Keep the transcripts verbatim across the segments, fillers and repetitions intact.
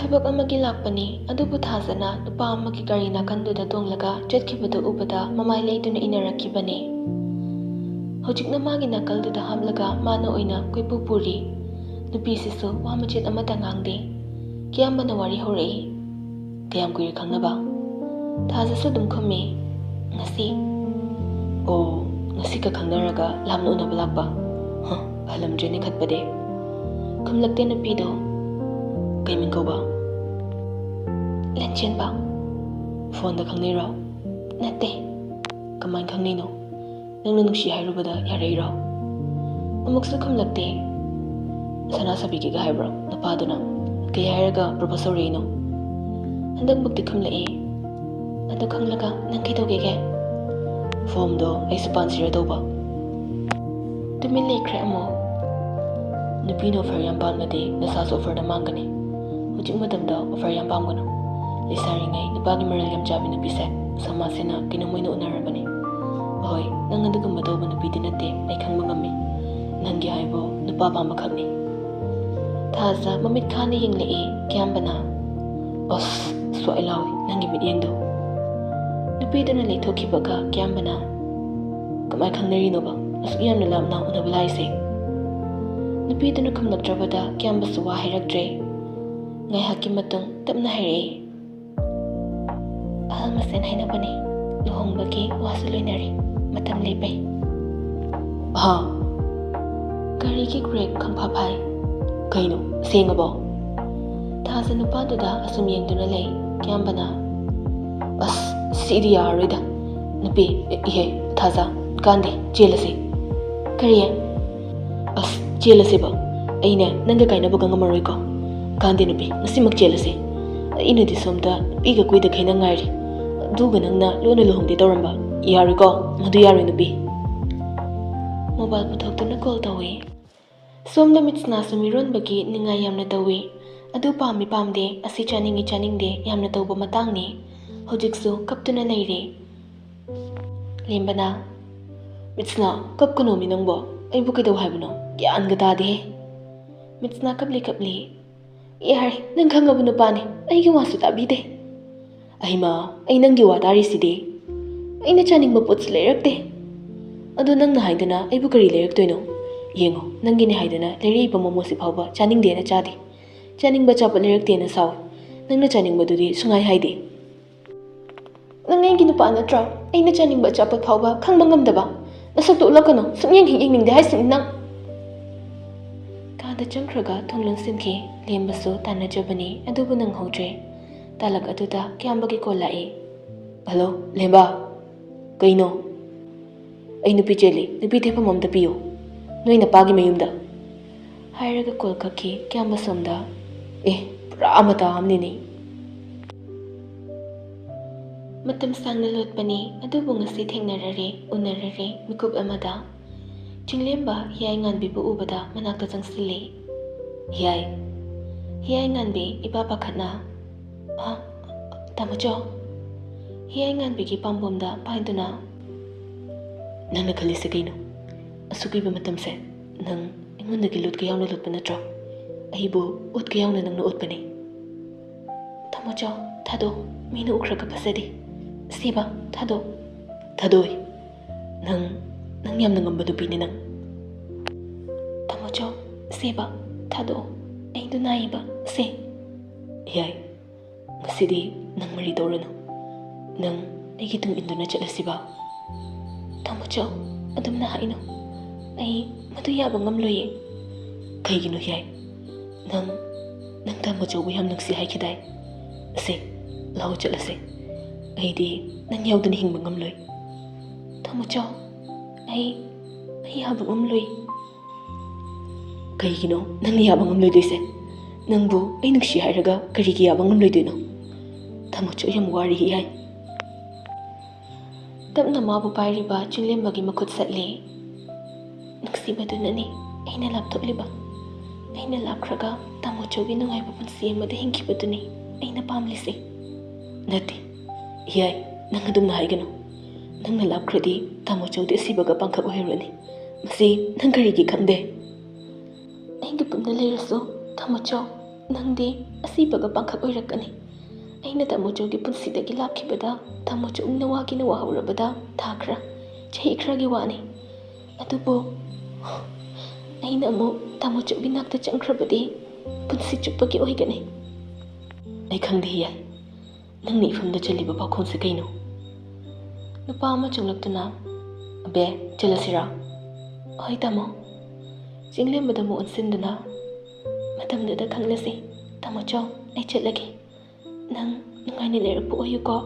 ꯊꯕꯛ ꯑꯃꯒꯤ ꯂꯥꯛꯄꯅꯤ, ꯑꯗꯨꯕꯨ ꯊꯥꯖꯅ ꯅꯨꯄꯥ ꯑꯃꯒꯤ ꯒꯥꯔꯤ ꯅꯥꯀꯟꯗꯨꯗ ꯇꯣꯡꯂꯒ ꯆꯠꯈꯤꯕꯗꯨ ꯎꯕꯗ ꯃꯃꯥꯏ ꯂꯩꯗꯨꯅ ꯏꯟꯅꯔꯛꯈꯤꯕꯅꯤ꯫ ꯍꯧꯖꯤꯛꯅ ꯃꯥꯒꯤ ꯅꯥꯀꯜꯗꯨꯗ ꯍꯥꯞꯂꯒ ꯃꯥꯅ ꯑꯣꯏꯅ ꯀꯣꯏꯄꯨ ꯄꯨꯔꯤ꯫ ꯅꯨꯄꯤꯁꯤꯁꯨ ꯋꯥ ꯃꯆꯦꯠ ꯑꯃꯠꯇ ꯉꯥꯡꯗꯦ꯫ ꯀꯤꯌꯥꯝꯕꯅ ꯋꯥꯔꯤ ꯍꯧꯔꯛꯏ꯫ "ꯀꯌꯥꯝ ꯀꯨꯏꯔꯦ ꯈꯪꯅꯕ?" ꯊꯥꯖꯁꯨ ꯑꯗꯨꯝ ꯈꯨꯝꯃꯤ꯫ "ꯉꯁꯤ?" "ꯑꯣ, ꯉꯁꯤꯒ ꯈꯪꯅꯔꯒ ꯂꯥꯞꯅ ꯎꯅꯕ ꯂꯥꯛꯄ? ꯍ, ꯍꯜꯂꯝꯗ꯭ꯔꯦꯅꯦ ꯈꯠꯄꯗꯤ꯫" ꯈꯨꯝꯂꯛꯇꯦ ꯅꯨꯄꯤꯗꯣ꯫ "ꯀꯩ ꯃꯤꯡ ꯀꯧꯕ?" "ꯂꯟꯆꯦꯟꯕ꯫" "ꯐꯣꯟꯗ ꯈꯪꯅꯩꯔꯣ?" "ꯅꯠꯇꯦ꯫" "ꯀꯃꯥꯏꯅ ꯈꯪꯅꯩꯅꯣ? ꯅꯪꯅ ꯅꯨꯡꯁꯤ ꯍꯥꯏꯔꯨꯕꯗ ꯌꯥꯔꯛꯏꯔꯣ?" ꯑꯃꯨꯛꯁꯨ ꯈꯨꯝꯂꯛꯇꯦ꯫ "ꯁꯅꯥ ꯁꯥꯕꯤꯒꯦꯒ ꯍꯥꯏꯕ꯭ꯔꯣ ꯅꯨꯄꯥꯗꯨꯅ? ꯀꯩ ꯍꯥꯏꯔꯒ ꯄ꯭ꯔꯣꯄꯣꯁ ꯇꯧꯔꯛꯏꯅꯣ?" ꯍꯟꯗꯛꯃꯨꯛꯇꯤ ꯈꯨꯝꯂꯛꯑꯦ꯫ "ꯑꯗꯨ ꯈꯪꯂꯒ ꯅꯪ ꯀꯩꯗꯧꯒꯦꯒꯦ?" "ꯐꯣꯝꯗꯣ ꯑꯩꯁꯨ ꯄꯥꯟꯁꯤꯔ ꯇꯧꯕ꯫" ꯇꯨꯃꯤꯟ ꯂꯩꯈ꯭ꯔꯦ ꯑꯃꯨꯛ꯫ "ꯅꯨꯄꯤꯅ ꯑꯣꯐꯔ ꯌꯥꯝ ꯄꯥꯟꯕꯗꯤ ꯅꯁꯥꯁꯨ ꯑꯣꯐꯔꯗ ꯃꯥꯡꯒꯅꯤ꯫ ꯍꯧꯖꯤꯛ ꯃꯇꯝꯗ ꯑꯣꯐꯔ ꯌꯥꯝ ꯄꯥꯝꯒꯅꯨ꯫ ꯂꯩꯁꯥꯔꯤꯉꯩ ꯅꯨꯄꯥꯒꯤ ꯃꯔꯜ ꯌꯥꯝ ꯆꯥꯕꯤ ꯅꯨꯄꯤꯁꯦ ꯁꯃꯥꯖꯁꯤꯅ ꯀꯩꯅꯣꯝ ꯑꯣꯏꯅ ꯎꯅꯔꯕꯅꯤ꯫ ꯍꯣꯏ, ꯅꯪ ꯑꯗꯨꯒꯨꯝꯕ ꯇꯧꯕ ꯅꯨꯄꯤꯗꯤ ꯅꯠꯇꯦ, ꯑꯩ ꯈꯪꯕ ꯉꯝꯃꯤ꯫ ꯅꯪꯒꯤ ꯍꯥꯏꯕꯨ ꯅꯨꯄꯥ ꯄꯥꯝꯕꯈꯛꯅꯤ꯫" ꯊꯥꯖ ꯃꯃꯤꯠ ꯈꯥꯅ ꯌꯦꯡꯂꯛꯏ꯫ ꯀꯤꯌꯥꯝꯕꯅ, "ꯑꯁ, ꯁ꯭ꯋꯥꯏ ꯂꯥꯎꯏ ꯅꯪꯒꯤ ꯃꯤꯠꯌꯦꯡꯗꯣ꯫" ꯅꯨꯄꯤꯗꯨꯅ ꯂꯩꯊꯣꯛꯈꯤꯕꯒ ꯀꯤꯌꯥꯝꯕꯅ, "ꯀꯃꯥꯏ ꯈꯪꯅꯔꯤꯅꯣꯕ ꯑꯁꯨꯛ ꯌꯥꯝꯅ ꯂꯥꯞꯅ ꯎꯅꯕ ꯂꯥꯛꯏꯁꯦ?" ꯅꯨꯄꯤꯗꯨꯅ ꯈꯨꯝꯂꯛꯇ꯭ꯔꯕꯗ ꯀꯤꯌꯥꯝꯕꯁꯨ ꯋꯥ ꯍꯥꯏꯔꯛꯇ꯭ꯔꯦ꯫ ꯉꯥꯏꯍꯥꯛꯀꯤ ꯃꯇꯨꯡ ꯇꯞꯅ ꯍꯥꯏꯔꯛꯏ, "ꯑꯍꯜ ꯃꯁꯦꯟ ꯍꯥꯏꯅꯕꯅꯤ, ꯂꯨꯍꯣꯡꯕꯒꯤ ꯋꯥꯁꯨ ꯂꯣꯏꯅꯔꯦ, ꯃꯇꯝ ꯂꯦꯞꯄꯦ꯫" "ꯍꯥ?" ꯒꯥꯔꯤꯒꯤ ꯕ꯭ꯔꯦꯛ ꯈꯪꯐꯥ ꯐꯥꯏ꯫ "ꯀꯩꯅꯣ, ꯁꯦꯡꯉꯕꯣ?" ꯊꯥꯖ ꯅꯨꯄꯥꯗꯨꯗ ꯑꯁꯨꯝ ꯌꯦꯡꯗꯨꯅ ꯂꯩ꯫ ꯀꯤꯌꯥꯝꯕꯅ, "ꯑꯁ, ꯁꯤꯗꯤ ꯌꯥꯔꯔꯣꯏꯗ꯫ ꯅꯨꯄꯤ, ꯏꯍꯦ, ꯊꯥꯖ, ꯀꯥꯟꯗꯦ, ꯆꯦꯜꯂꯁꯤ꯫" "ꯀꯔꯤ?" "ꯑꯁ, ꯆꯦꯜꯂꯁꯦꯕ꯫ ꯑꯩꯅꯦ ꯅꯪꯒ ꯀꯥꯏꯅꯕꯒ ꯉꯝꯃꯔꯣꯏꯀꯣ꯫ ꯀꯥꯟꯗꯦ ꯅꯨꯄꯤ, ꯉꯁꯤꯃꯛ ꯆꯦꯜꯂꯁꯤ꯫ ꯑꯩꯅꯗꯤ ꯁꯣꯝꯗ ꯅꯨꯄꯤꯒ ꯀꯣꯏꯗꯈꯩꯅ ꯉꯥꯏꯔꯤ꯫ ꯑꯗꯨꯒ ꯅꯪꯅ ꯂꯣꯟꯅ ꯂꯨꯍꯣꯡꯗꯦ ꯇꯧꯔꯝꯕ꯫ ꯌꯥꯔꯣꯏꯀꯣ, ꯃꯗꯨ ꯌꯥꯔꯣꯏ ꯅꯨꯄꯤ꯫" ꯃꯣꯕꯥꯏꯜ ꯄꯨꯊꯣꯛꯇꯨꯅ ꯀꯣꯜ ꯇꯧꯏ꯫ ꯁꯣꯝꯗ ꯃꯤꯠꯁꯅꯥꯁꯨ ꯃꯤꯔꯣꯟꯕꯒꯤ ꯅꯤꯡꯉꯥꯏ ꯌꯥꯝꯅ ꯇꯧꯏ꯫ ꯑꯗꯨ ꯄꯥꯝꯃꯤ ꯄꯥꯝꯗꯦ, ꯑꯁꯤ ꯆꯥꯅꯤꯡꯉꯤ ꯆꯥꯅꯤꯡꯗꯦ ꯌꯥꯝꯅ ꯇꯧꯕ ꯃꯇꯥꯡꯅꯤ꯫ ꯍꯧꯖꯤꯛꯁꯨ ꯀꯞꯇꯨꯅ ꯂꯩꯔꯦ꯫ ꯂꯦꯝꯕꯅ, "ꯃꯤꯠꯁꯅꯥ, ꯀꯞꯀꯅꯣꯃꯤ ꯅꯪꯕꯣ꯫ ꯑꯩꯕꯨ ꯀꯩꯗꯧ ꯍꯥꯏꯕꯅꯣ? ꯒ꯭ꯌꯥꯟꯒ ꯇꯥꯗꯦꯍꯦ꯫" ꯃꯤꯠꯁꯅꯥ ꯀꯞꯂꯤ ꯀꯞꯂꯤ꯫ ꯑꯦ ꯍꯥꯏ, ꯅꯪ ꯈꯪꯉꯕ ꯅꯨꯄꯥꯅꯤ, ꯑꯩꯒꯤ ꯋꯥꯁꯨ ꯇꯥꯕꯤꯗꯦ꯫ ꯑꯩꯃ, ꯑꯩ ꯅꯪꯒꯤ ꯋꯥ ꯇꯥꯔꯤꯁꯤꯗꯤ꯫ ꯑꯩꯅ ꯆꯥꯅꯤꯡꯕ ꯄꯣꯠꯁꯨ ꯂꯩꯔꯛꯇꯦ꯫ ꯑꯗꯣ ꯅꯪꯅ ꯍꯥꯏꯗꯅ ꯑꯩꯕꯨ ꯀꯔꯤ ꯂꯩꯔꯛꯇꯣꯏꯅꯣ? ꯌꯦꯡꯉꯣ, ꯅꯪꯒꯤꯅꯦ ꯍꯥꯏꯗꯅ ꯂꯩꯔꯛꯏꯕ ꯃꯣꯃꯣꯁꯤ ꯐꯥꯎꯕ ꯆꯥꯅꯤꯡꯗꯦꯅ ꯆꯥꯗꯦ꯫ ꯆꯥꯅꯤꯡꯕ ꯑꯆꯥꯄꯣꯠ ꯂꯩꯔꯛꯇꯦꯅ ꯁꯥꯎꯏ꯫ ꯅꯪꯅ ꯆꯥꯅꯤꯡꯕꯗꯨꯗꯤ ꯁꯨꯡꯍꯥꯏ ꯍꯥꯏꯗꯦ꯫ ꯅꯪ ꯑꯩꯒꯤ ꯅꯨꯄꯥ ꯅꯠꯇ꯭ꯔꯣ? ꯑꯩꯅ ꯆꯥꯅꯤꯡꯕ ꯑꯆꯥꯄꯣꯠ ꯐꯥꯎꯕ ꯈꯪꯕ ꯉꯝꯗꯕ? ꯅꯁꯛꯇꯨ ꯎꯠꯂꯛꯀꯅꯨ, ꯁꯨꯡꯌꯦꯡ ꯍꯦꯛ ꯌꯦꯡꯅꯤꯡꯗꯦ ꯍꯥꯏꯁꯤꯅꯤ ꯅꯪ꯫ ꯀꯥꯗ ꯆꯪꯈ꯭ꯔꯒ ꯊꯣꯡ ꯂꯣꯟꯁꯤꯟꯈꯤ꯫ ꯂꯦꯝꯕꯁꯨ ꯇꯥꯟꯅꯖꯕꯅꯤ, ꯑꯗꯨꯕꯨ ꯅꯪꯍꯧꯗ꯭ꯔꯦ꯫ ꯇꯥꯂꯛ ꯑꯗꯨꯗ ꯀꯤꯌꯥꯝꯕꯒꯤ ꯀꯣꯜ ꯂꯥꯛꯏ꯫ "ꯍꯜꯂꯣ, ꯂꯦꯝꯕ꯫ ꯀꯩꯅꯣ?" "ꯑꯩ ꯅꯨꯄꯤ ꯆꯦꯜꯂꯤ, ꯅꯨꯄꯤ ꯊꯦꯐꯝ ꯑꯝꯇ ꯄꯤꯌꯨ, ꯅꯣꯏ ꯅꯄꯥꯒꯤ ꯃꯌꯨꯝꯗ," ꯍꯥꯏꯔꯒ ꯀꯣꯜ ꯀꯛꯈꯤ꯫ ꯀꯤꯌꯥꯝꯕ ꯁꯣꯝꯗ, "ꯑꯦ, ꯄꯨꯔꯥ ꯃꯇꯥ ꯑꯃꯅꯤꯅꯦ꯫" ꯃꯇꯝ ꯁꯥꯡꯅ ꯂꯣꯠꯄꯅꯤ, ꯑꯗꯨꯕꯨ ꯉꯁꯤ ꯊꯦꯡꯅꯔꯔꯦ, ꯎꯅꯔꯔꯦ, ꯃꯤꯀꯨꯞ ꯑꯃꯗ꯫ ꯆꯤꯡꯂꯦꯝꯕ ꯍꯤꯌꯥꯏ ꯉꯥꯟꯕꯤꯕꯨ ꯎꯕꯗ ꯃꯅꯥꯛꯇ ꯆꯪꯁꯤꯜꯂꯤ꯫ "ꯍꯤꯌꯥꯏ꯫" ꯍꯤꯌꯥꯏ ꯉꯥꯟꯕꯤ ꯏꯄꯥ ꯄꯥꯈꯠꯅ, "ꯑ, ꯇꯥꯃꯣꯆꯧ?" ꯍꯤꯌꯥꯏ ꯉꯥꯟꯕꯤꯒꯤ ꯄꯥꯝꯕꯣꯝꯗ ꯄꯥꯏꯗꯨꯅ, "ꯅꯪꯅ ꯈꯜꯂꯤꯁꯦ ꯀꯩꯅꯣ? ꯑꯁꯨꯛ ꯀꯨꯏꯕ ꯃꯇꯝꯁꯦ ꯅꯪ ꯑꯩꯉꯣꯟꯗꯒꯤ ꯂꯣꯠꯀꯦ ꯌꯥꯎꯅ ꯂꯣꯠꯄ ꯅꯠꯇ꯭ꯔꯣ? ꯑꯩꯕꯨ ꯑꯣꯠꯀꯦ ꯌꯥꯎꯅ ꯅꯪꯅ ꯑꯣꯠꯄꯅꯦ꯫" "ꯇꯥꯃꯣꯆꯧ, ꯊꯥꯗꯣꯛ, ꯃꯤꯅ ꯎꯈ꯭ꯔꯒ ꯐꯖꯗꯦ꯫ ꯁꯦꯕ, ꯊꯥꯗꯣꯛ꯫" "ꯊꯥꯗꯣꯛꯑꯣꯏ꯫ ꯅꯪ, ꯅꯪ ꯌꯥꯝꯅ ꯉꯝꯕ ꯅꯨꯄꯤꯅꯦ ꯅꯪ꯫" "ꯇꯥꯃꯣꯆꯧ, ꯁꯦꯕ, ꯊꯥꯗꯣꯛꯑꯣ꯫ ꯑꯩꯗꯣ ꯅꯥꯏꯌꯦꯕ, ꯁꯦ꯫" "ꯌꯥꯏ, ꯉꯁꯤꯗꯤ ꯅꯪ ꯃꯔꯤ ꯇꯧꯔꯅꯨ꯫ ꯅꯪ ꯑꯩꯒꯤ ꯇꯨꯡ ꯏꯟꯗꯨꯅ ꯆꯠꯂꯁꯤꯕ?" "ꯇꯥꯃꯣꯆꯧ, ꯑꯗꯨꯝꯅ ꯍꯥꯏꯅꯨ꯫ ꯑꯩ ꯃꯗꯨ ꯌꯥꯕ ꯉꯝꯂꯣꯏꯌꯦ꯫" "ꯀꯩꯒꯤꯅꯣ ꯌꯥꯏ? ꯅꯪ, ꯅꯪ ꯇꯥꯃꯣꯆꯧꯕꯨ ꯌꯥꯝ ꯅꯨꯡꯁꯤ ꯍꯥꯏꯈꯤꯗꯥꯏ? ꯑꯁꯦ, ꯂꯥꯛꯑꯣ ꯆꯠꯂꯁꯦ꯫ ꯑꯩꯗꯤ ꯅꯪ ꯌꯥꯎꯗꯅ ꯍꯤꯡꯕ ꯉꯝꯂꯣꯏ꯫" "ꯇꯥꯃꯣꯆꯧ, ꯑꯩ, ꯑꯩ ꯌꯥꯕ ꯉꯝꯂꯣꯏ꯫" "ꯀꯩꯒꯤꯅꯣ ꯅꯪꯅ ꯌꯥꯕ ꯉꯝꯂꯣꯏꯗꯣꯏꯁꯦ? ꯅꯪꯕꯨ ꯑꯩ ꯅꯨꯡꯁꯤ ꯍꯥꯏꯔꯒ ꯀꯔꯤꯒꯤ ꯌꯥꯕ ꯉꯝꯂꯣꯏꯗꯣꯏꯅꯣ? ꯇꯥꯃꯣꯆꯧ ꯌꯥꯝ ꯋꯥꯔꯤ ꯌꯥꯏ꯫" ꯇꯞꯅ ꯃꯥꯕꯨ ꯄꯥꯏꯔꯤꯕ ꯆꯤꯡꯂꯦꯝꯕꯒꯤ ꯃꯈꯨꯠ ꯆꯠꯂꯤ꯫ "ꯅꯨꯡꯁꯤꯕꯗꯨꯅꯅꯤ ꯑꯩꯅ ꯂꯥꯞꯊꯣꯛꯂꯤꯕ꯫ ꯑꯩꯅ ꯂꯥꯞꯈ꯭ꯔꯒ ꯇꯥꯃꯣꯆꯧꯒꯤ ꯅꯨꯡꯉꯥꯏꯕ ꯄꯨꯟꯁꯤ ꯑꯃꯗ ꯍꯤꯡꯈꯤꯕꯗꯨꯅꯤ ꯑꯩꯅ ꯄꯥꯝꯂꯤꯁꯦ꯫" "ꯅꯠꯇꯦ, ꯌꯥꯏ, ꯅꯪ ꯑꯗꯨꯝꯅ ꯍꯥꯏꯒꯅꯨ꯫ ꯅꯪꯅ ꯂꯥꯞꯈ꯭ꯔꯗꯤ ꯇꯥꯃꯣꯆꯧꯗꯤ ꯑꯁꯤꯕꯒ ꯄꯥꯡꯈꯛ ꯑꯣꯏꯍꯧꯔꯅꯤ꯫ ꯃꯁꯤ ꯅꯪ ꯀꯔꯤꯒꯤ ꯈꯪꯗꯦ?" "ꯑꯩꯒ ꯄꯨꯟꯅ ꯂꯩꯔꯁꯨ ꯇꯥꯃꯣꯆꯧ, ꯅꯪꯗꯤ ꯑꯁꯤꯕꯒ ꯄꯥꯡꯈꯛ ꯑꯣꯏꯔꯛꯀꯅꯤ꯫ ꯑꯩꯅ ꯇꯥꯃꯣꯆꯧꯒꯤ ꯄꯨꯟꯁꯤꯗꯒꯤ ꯂꯥꯞꯈꯤꯕꯗ ꯇꯥꯃꯣꯆꯧ ꯏꯅꯋꯥꯒꯤ ꯅꯋꯥ ꯍꯧꯔꯕꯗ ꯊꯥ ꯈꯔ, ꯆꯍꯤ ꯈꯔꯒꯤ ꯋꯥꯅꯤ꯫ ꯑꯗꯨꯕꯨ ꯑꯩꯅ ꯑꯃꯨꯛ ꯇꯥꯃꯣꯆꯧꯒꯤ ꯅꯥꯛꯇ ꯆꯪꯈ꯭ꯔꯕꯗꯤ ꯄꯨꯟꯁꯤ ꯆꯨꯞꯄꯒꯤ ꯑꯣꯏꯒꯅꯤ꯫ ꯑꯩ ꯈꯪꯗꯦ ꯍꯤꯌꯥꯏ, ꯅꯪꯅ ꯏꯐꯝꯗ ꯆꯜꯂꯤꯕ ꯄꯥꯎꯈꯣꯡꯁꯦ ꯀꯩꯅꯣ? ꯅꯨꯄꯥ ꯑꯃ ꯆꯪꯂꯛꯇꯨꯅ, "ꯑꯕꯦ, ꯆꯠꯂꯁꯤꯔꯥ?" "ꯍꯣꯏ ꯇꯥꯃꯣ꯫" ꯆꯤꯡꯂꯦꯝꯕꯗ ꯑꯃꯨꯛ ꯑꯣꯟꯁꯤꯟꯗꯨꯅ, "ꯃꯇꯝꯗꯨꯗ ꯈꯪꯂꯁꯤ꯫ ꯇꯥꯃꯣꯆꯧ, ꯑꯩ ꯆꯠꯂꯒꯦ꯫ ꯅꯪ ꯅꯨꯡꯉꯥꯏꯅ ꯂꯩꯔꯛꯄ ꯑꯣꯏꯌꯨꯀꯣ꯫"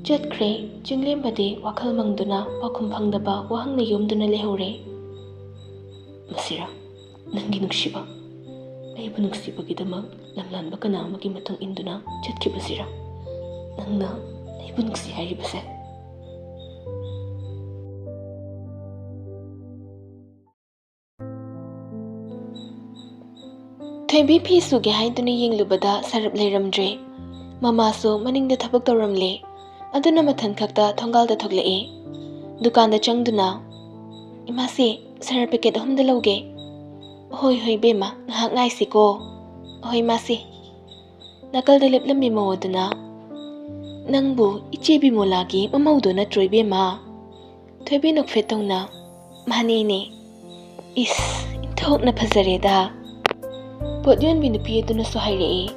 ꯆꯠꯈ꯭ꯔꯦ꯫ ꯆꯤꯡꯂꯦꯝꯕꯗꯤ ꯋꯥꯈꯜ ꯃꯪꯗꯨꯅ ꯄꯥꯎꯈꯨꯝ ꯐꯪꯗꯕ ꯋꯥꯍꯪꯅ ꯌꯣꯝꯗꯨꯅ ꯂꯩꯍꯧꯔꯦ꯫ "ꯃꯁꯤꯔꯥ ꯅꯪꯒꯤ ꯅꯨꯡꯁꯤꯕ? ꯑꯩꯕꯨ ꯅꯨꯡꯁꯤꯕꯒꯤꯗꯃꯛ ꯂꯝꯂꯥꯟꯕ ꯀꯅꯥ ꯑꯃꯒꯤ ꯃꯇꯨꯡ ꯏꯟꯗꯨꯅ ꯆꯠꯈꯤꯕꯁꯤꯔꯥ ꯅꯪꯅ ꯑꯩꯕꯨ ꯅꯨꯡꯁꯤ ꯍꯥꯏꯔꯤꯕꯁꯦ?" ꯊꯣꯏꯕꯤ ꯐꯤ ꯁꯨꯒꯦ ꯍꯥꯏꯗꯨꯅ ꯌꯦꯡꯂꯨꯕꯗ ꯁꯔꯞ ꯂꯩꯔꯝꯗ꯭ꯔꯦ꯫ ꯃꯃꯥꯁꯨ ꯃꯅꯤꯡꯗ ꯊꯕꯛ ꯇꯧꯔꯝꯂꯦ꯫ ꯑꯗꯨꯅ ꯃꯊꯟ ꯈꯛꯇ ꯊꯣꯡꯒꯥꯜꯗ ꯊꯣꯛꯂꯛꯑꯦ꯫ ꯗꯨꯀꯥꯟꯗ ꯆꯪꯗꯨꯅ, "ꯏꯃꯥꯁꯦ, ꯁꯔꯞ ꯄꯦꯀꯦꯠ ꯑꯍꯨꯝꯗ ꯂꯧꯒꯦ꯫" "ꯍꯣꯏ, ꯍꯣꯏ, ꯕꯦꯝꯃ, ꯉꯥꯏꯍꯥꯛ ꯉꯥꯏꯁꯤꯀꯣ꯫" "ꯍꯣꯏ, ꯏꯃꯥꯁꯦ꯫" ꯅꯥꯀꯜꯗ ꯂꯦꯞꯂꯝꯃꯤ ꯃꯧ ꯑꯗꯨꯅ, "ꯅꯪꯕꯨ ꯏꯆꯦ ꯕꯤꯃꯣꯂꯥꯒꯤ ꯃꯃꯧꯗꯣ ꯅꯠꯇ꯭ꯔꯣ, ꯏꯕꯦꯝꯃ?" ꯊꯣꯏꯕꯤ ꯅꯣꯛꯐꯦꯠ ꯇꯧꯅ, "ꯃꯥꯅꯦꯅꯦ꯫" "ꯏꯁ, ꯏꯟꯊꯣꯛꯅ ꯐꯖꯔꯦꯗ꯫" ꯄꯣꯠ ꯌꯣꯟꯕꯤ ꯅꯨꯄꯤ ꯑꯗꯨꯅꯁꯨ ꯍꯥꯏꯔꯛꯏ,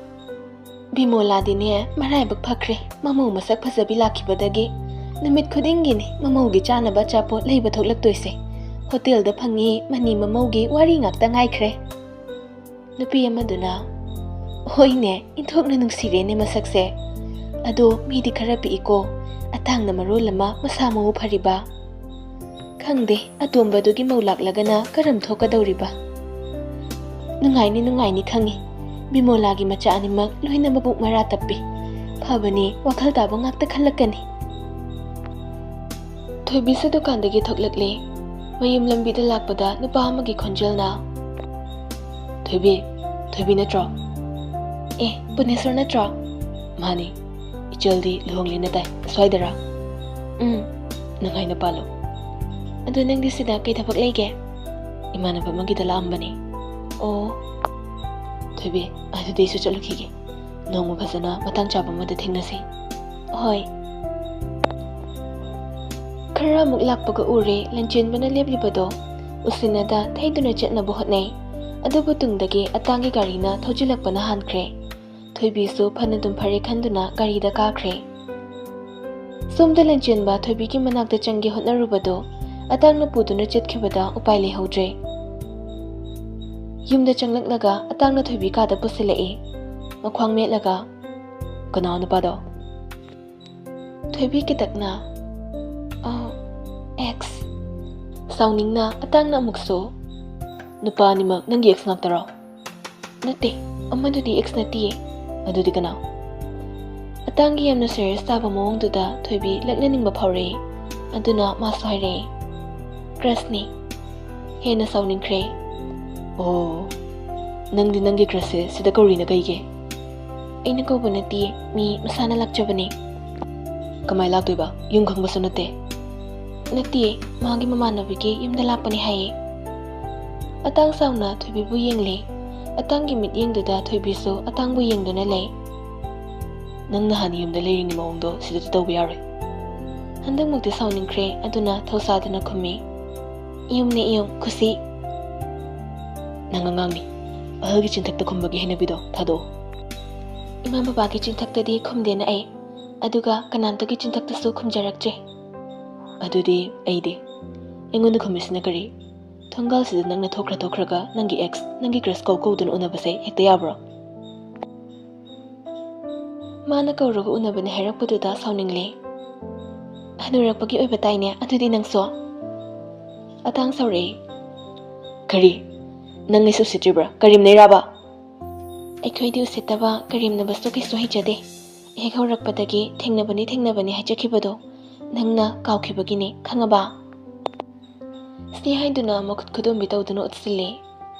"ꯕꯤꯃꯣꯂꯥꯗꯤꯅꯦ ꯃꯔꯥꯏꯕꯛ ꯐꯈ꯭ꯔꯦ, ꯃꯃꯧ ꯃꯁꯛ ꯐꯖꯕꯤ ꯂꯥꯛꯈꯤꯕꯗꯒꯤ꯫ ꯅꯨꯃꯤꯠ ꯈꯨꯗꯤꯡꯒꯤꯅꯤ ꯃꯃꯧꯒꯤ ꯆꯥꯅꯕ ꯑꯆꯥꯄꯣꯠ ꯂꯩꯕ ꯊꯣꯛꯂꯛꯇꯣꯏꯁꯦ꯫ ꯍꯣꯇꯦꯜꯗ ꯐꯪꯉꯤ ꯃꯅꯤ ꯃꯃꯧꯒꯤ ꯋꯥꯔꯤ ꯉꯥꯛꯇ ꯉꯥꯏꯈ꯭ꯔꯦ꯫" ꯅꯨꯄꯤ ꯑꯃꯗꯨꯅ, "ꯍꯣꯏꯅꯦ, ꯏꯟꯊꯣꯛꯅ ꯅꯨꯡꯁꯤꯔꯦꯅꯦ ꯃꯁꯛꯁꯦ꯫ ꯑꯗꯣ ꯃꯤꯗꯤ ꯈꯔ ꯄꯤꯛꯏꯀꯣ, ꯑꯇꯥꯡꯅ ꯃꯔꯣꯜ ꯑꯃ ꯃꯁꯥ ꯃꯎ ꯐꯔꯤꯕ꯫ ꯈꯪꯗꯦ, ꯑꯇꯣꯝꯕꯗꯨꯒꯤ ꯃꯧ ꯂꯥꯛꯂꯒꯅ ꯀꯔꯝ ꯊꯣꯛꯀꯗꯧꯔꯤꯕ?" "ꯅꯨꯡꯉꯥꯏꯅꯤ, ꯅꯨꯡꯉꯥꯏꯅꯤ ꯈꯪꯉꯤ꯫ ꯕꯤꯃꯣꯂꯥꯒꯤ ꯃꯆꯥ ꯑꯅꯤꯃꯛ ꯂꯣꯏꯅ ꯃꯕꯨꯛ ꯃꯔꯥ ꯇꯞꯄꯤ꯫ ꯐꯕꯅꯤ, ꯋꯥꯈꯜ ꯇꯥꯕ ꯉꯥꯛꯇ ꯈꯜꯂꯛꯀꯅꯤ꯫" ꯊꯣꯏꯕꯤꯁꯨ ꯗꯨꯀꯥꯟꯗꯒꯤ ꯊꯣꯛꯂꯛꯂꯦ꯫ ꯃꯌꯨꯝ ꯂꯝꯕꯤꯗ ꯂꯥꯛꯄꯗ ꯅꯨꯄꯥ ꯑꯃꯒꯤ ꯈꯣꯟꯖꯦꯜꯅ, "ꯊꯣꯏꯕꯤ, ꯊꯣꯏꯕꯤ ꯅꯠꯇ꯭ꯔꯣ?" "ꯑꯦ, ꯄꯨꯅꯦꯁꯣꯔ ꯅꯠꯇ꯭ꯔꯣ?" "ꯃꯥꯅꯤ꯫ ꯏꯆꯜꯗꯤ ꯂꯨꯍꯣꯡꯂꯦꯅ ꯇꯥꯏ꯫ ꯑꯁ꯭ꯋꯥꯏꯗꯔꯥ?" "ꯎꯝ꯫" "ꯅꯪ ꯍꯥꯏꯅ ꯄꯥꯜꯂꯨ꯫" "ꯑꯗꯣ ꯅꯪꯗꯤ ꯁꯤꯗ ꯀꯩ ꯊꯕꯛ ꯂꯩꯒꯦ?" "ꯏꯃꯥꯟꯅꯕ ꯑꯃꯒꯤꯗ ꯂꯥꯛꯑꯝꯕꯅꯤ꯫" "ꯑꯣ꯫" ꯊꯣꯏꯕꯤ, ꯑꯗꯨꯗꯤ ꯑꯩꯁꯨ ꯆꯠꯂꯨꯈꯤꯒꯦ꯫ ꯅꯣꯡꯃ ꯐꯖꯅ ꯃꯇꯥꯡ ꯆꯥꯕ ꯑꯃꯗ ꯊꯦꯡꯅꯁꯤ꯫ ꯍꯣꯏ꯫ ꯈꯔ ꯑꯃꯨꯛ ꯂꯥꯛꯄꯒ ꯎꯔꯦ ꯂꯟꯆꯦꯟꯕꯅ ꯂꯦꯞꯂꯤꯕꯗꯣ꯫ ꯎꯁꯤꯟꯅꯗ ꯊꯩꯗꯨꯅ ꯆꯠꯅꯕ ꯍꯣꯠꯅꯩ꯫ ꯑꯗꯨꯕꯨ ꯇꯨꯡꯗꯒꯤ ꯑꯇꯥꯡꯒꯤ ꯒꯥꯔꯤꯅ ꯊꯧꯖꯤꯜꯂꯛꯄꯅ ꯍꯥꯟꯈ꯭ꯔꯦ꯫ ꯊꯣꯏꯕꯤꯁꯨ ꯐꯅꯗꯨꯝ ꯐꯔꯦ ꯈꯟꯗꯨꯅ ꯒꯥꯔꯤꯗ ꯀꯥꯈ꯭ꯔꯦ꯫ ꯁꯣꯝꯗ ꯂꯟꯆꯦꯟꯕ ꯊꯣꯏꯕꯤꯒꯤ ꯃꯅꯥꯛꯇ ꯆꯪꯒꯦ ꯍꯣꯠꯅꯔꯨꯕꯗꯣ ꯑꯇꯥꯡꯅ ꯄꯨꯗꯨꯅ ꯆꯠꯈꯤꯕꯗ ꯎꯄꯥꯏ ꯂꯩꯍꯧꯗ꯭ꯔꯦ꯫ ꯌꯨꯝꯗ ꯆꯪꯂꯛꯂꯒ ꯑꯇꯥꯡꯅ ꯊꯣꯏꯕꯤ ꯀꯥꯗ ꯄꯨꯁꯤꯜꯂꯛꯏ꯫ ꯃꯈ꯭ꯋꯥꯡ ꯃꯦꯠꯂꯒ, "ꯀꯅꯥ ꯅꯨꯄꯥꯗꯣ?" ꯊꯣꯏꯕꯤ ꯀꯤꯇꯛꯅ, "ꯑ, ꯑꯦꯛꯁ꯫" ꯁꯥꯎꯅꯤꯡꯅ ꯑꯇꯥꯡꯅ ꯑꯃꯨꯛꯁꯨ, "ꯅꯨꯄꯥ ꯑꯅꯤꯃꯛ ꯅꯪꯒꯤ ꯑꯦꯛꯁ ꯉꯥꯛꯇꯔꯣ?" "ꯅꯠꯇꯦ, ꯑꯃꯗꯨꯗꯤ ꯑꯦꯛꯁ ꯅꯠꯇꯤꯌꯦ꯫" "ꯑꯗꯨꯗꯤ ꯀꯅꯥ?" ꯑꯇꯥꯡꯒꯤ ꯌꯥꯝꯅ ꯁꯦꯔꯤꯌꯁ ꯇꯥꯕ ꯃꯑꯣꯡꯗꯨꯗ ꯊꯣꯏꯕꯤ ꯂꯛꯅꯅꯤꯡꯕ ꯐꯥꯎꯔꯛꯏ꯫ ꯑꯗꯨꯅ ꯃꯥꯁꯨ ꯍꯥꯏꯔꯛꯏ, "ꯀ꯭ꯔꯁꯅꯤ꯫" ꯍꯦꯟꯅ ꯁꯥꯎꯅꯤꯡꯈ꯭ꯔꯦ꯫ "ꯑꯣ, ꯅꯪꯗꯤ ꯅꯪꯒꯤ ꯀ꯭ꯔꯁꯁꯦ ꯁꯤꯗ ꯀꯧꯔꯤꯅ ꯀꯩꯒꯤ?" "ꯑꯩꯅ ꯀꯧꯕ ꯅꯠꯇꯤꯌꯦ, ꯃꯤ ꯃꯁꯥꯅ ꯂꯥꯛꯆꯕꯅꯦ꯫" "ꯀꯃꯥꯏ ꯂꯥꯛꯇꯣꯏꯕ? ꯌꯨꯝ ꯈꯪꯕꯁꯨ ꯅꯠꯇꯦ꯫" "ꯅꯠꯇꯤꯌꯦ, ꯃꯥꯒꯤ ꯃꯃꯥꯟꯅꯕꯤꯒꯤ ꯌꯨꯝꯗ ꯂꯥꯛꯄꯅꯦ ꯍꯥꯏꯌꯦ꯫" ꯑꯇꯥꯡ ꯁꯥꯎꯅ ꯊꯣꯏꯕꯤꯕꯨ ꯌꯦꯡꯂꯦ꯫ ꯑꯇꯥꯡꯒꯤ ꯃꯤꯠꯌꯦꯡꯗꯨꯗ ꯊꯣꯏꯕꯤꯁꯨ ꯑꯇꯥꯡꯕꯨ ꯌꯦꯡꯗꯨꯅ ꯂꯩ꯫ "ꯅꯪ ꯅꯍꯥꯟ ꯌꯨꯝꯗ ꯂꯩꯔꯤꯉꯩ ꯃꯑꯣꯡꯗꯣ ꯁꯤꯗꯗꯤ ꯇꯧꯕ ꯌꯥꯔꯣꯏ꯫" ꯍꯟꯗꯛꯃꯨꯛꯇꯤ ꯁꯥꯎꯅꯤꯡꯈ꯭ꯔꯦ, ꯑꯗꯨꯅ ꯊꯧꯁꯥꯗꯅ ꯈꯨꯝꯃꯤ, "ꯌꯨꯝꯅꯦ ꯌꯨꯝ, ꯈꯨꯁꯤ꯫" "ꯅꯪ ꯑꯉꯥꯡꯅꯤ, ꯑꯍꯜꯒꯤ ꯆꯤꯟꯊꯛꯇ ꯈꯨꯝꯕꯒꯤ ꯍꯩꯅꯕꯤꯗꯣ ꯊꯥꯗꯣꯛꯑꯣ꯫" "ꯏꯃꯥ ꯕꯕꯥꯒꯤ ꯆꯤꯟꯊꯛꯇꯗꯤ ꯈꯨꯝꯗꯦꯅ ꯑꯩ, ꯑꯗꯨꯒ ꯀꯅꯥꯝꯇꯒꯤ ꯆꯤꯟꯊꯛꯇꯁꯨ ꯈꯨꯝꯖꯔꯛꯇ꯭ꯔꯦ꯫" "ꯑꯗꯨꯗꯤ ꯑꯩꯗꯤ? ꯑꯩꯉꯣꯟꯗ ꯈꯨꯝꯃꯤꯁꯤꯅ ꯀꯔꯤ? ꯊꯣꯡꯒꯥꯜꯁꯤꯗ ꯅꯪꯅ ꯊꯣꯛꯈ꯭ꯔ ꯊꯣꯛꯈ꯭ꯔꯒ ꯅꯪꯒꯤ ꯑꯦꯛꯁ, ꯅꯪꯒꯤ ꯀ꯭ꯔꯁ ꯀꯧ ꯀꯧꯗꯨꯅ ꯎꯅꯕꯁꯦ ꯍꯦꯛꯇ ꯌꯥꯕ꯭ꯔꯣ?" ꯃꯥꯅ ꯀꯧꯔꯒ ꯎꯅꯕꯅꯦ ꯍꯥꯏꯔꯛꯄꯗꯨꯗ ꯁꯥꯎꯅꯤꯡꯂꯦ꯫ "ꯍꯅꯨꯔꯛꯄꯒꯤ ꯑꯣꯏꯕ ꯇꯥꯏꯅꯦ, ꯑꯗꯨꯗꯤ ꯅꯪꯁꯨ?" ꯑꯇꯥꯡ ꯁꯥꯎꯔꯛꯏ꯫ "ꯀꯔꯤ? ꯅꯪ ꯑꯩꯁꯦ ꯎꯁꯤꯠꯇ꯭ꯔꯤꯕ꯭ꯔꯥ? ꯀꯔꯦꯝꯅꯩꯔꯕ?" "ꯑꯩꯈꯣꯏꯗꯤ ꯎꯁꯤꯠꯇꯕ, ꯀꯔꯦꯝꯅꯕꯁꯨ ꯀꯩꯁꯨ ꯍꯩꯖꯗꯦ꯫ ꯍꯦꯛ ꯍꯧꯔꯛꯄꯗꯒꯤ ꯊꯦꯡꯅꯕꯅꯤ ꯊꯦꯡꯅꯕꯅꯤ ꯍꯥꯏꯖꯈꯤꯕꯗꯣ ꯅꯪꯅ ꯀꯥꯎꯈꯤꯕꯒꯤꯅꯤ, ꯈꯪꯉꯕ?" ꯁꯤ ꯍꯥꯏꯗꯨꯅ ꯃꯈꯨꯠ ꯈꯨꯗꯣꯝꯕꯤ ꯇꯧꯗꯨꯅ ꯎꯠꯁꯤꯜꯂꯤ꯫